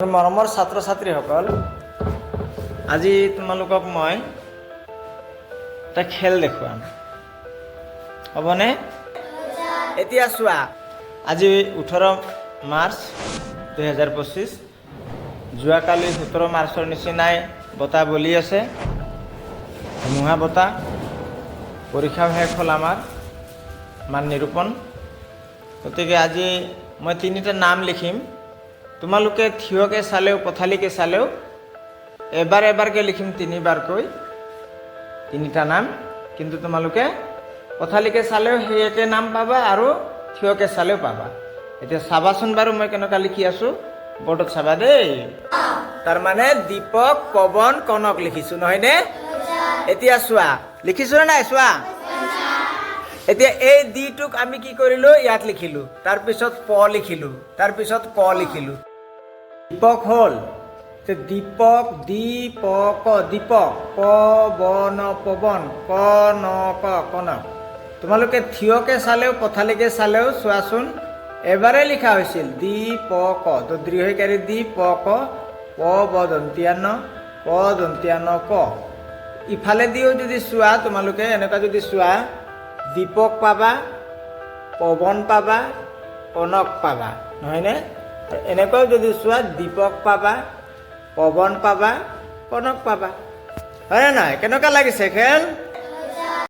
মৰমৰ ছাত্ৰ ছাত্ৰীসকল, আজি তোমালোকক মই এটা খেল দেখুৱাম, হ'বনে? এতিয়া চোৱা, আজি 18 মাৰ্চ 2025। যোৱাকালি 17 মাৰ্চৰ নিচিনাই বতাহ বলি আছে, ধুমুহা বতাহ। পৰীক্ষাও শেষ হ'ল আমাৰ, মান নিৰূপণ। গতিকে আজি মই তিনিটা নাম লিখিম। তোমালোকে থিয়কে চালেও, পথালিকে চালেও, এবাৰ এবাৰকৈ লিখিম, তিনিবাৰকৈ তিনিটা নাম। কিন্তু তোমালোকে পথালিকে চালেও সেই একে নাম পাবা আৰু থিয়কে চালেও পাবা। এতিয়া চাবাচোন বাৰু, মই কেনেকুৱা লিখি আছো বৰ্ডত, চাবা দেই। তাৰমানে দীপক, পৱন, কনক লিখিছো, নহয়নে? এতিয়া চোৱা, লিখিছো নে নাই চোৱা। এতিয়া এই দিটোক আমি কি কৰিলো? ইয়াত লিখিলো, তাৰপিছত প লিখিলো, তাৰপিছত ক লিখিলো। দীপক হ'ল তে দীপক, দীপক, দীপক, প ব ন পৱন, ক ন ক কনক। তোমালোকে থিয়কে চালেও, পথালিকে চালেও চোৱাচোন, এবাৰে লিখা হৈছিল দীপক। তো দীৰ্ঘইকাৰী দি প ক, প ব দন্তীয়া ন, ক দন্তীয়া ন ক। ইফালে দিও যদি চোৱা তোমালোকে, এনেকুৱা যদি চোৱা, দীপক পাবা, পৱন পাবা, কনক পাবা, নহয়নে? আৰু এনেকুৱাও যদি চোৱা, দীপক পাবা, পৱন পাবা, কনক পাবা, হয়নে নহয়? কেনেকুৱা লাগিছে খেল?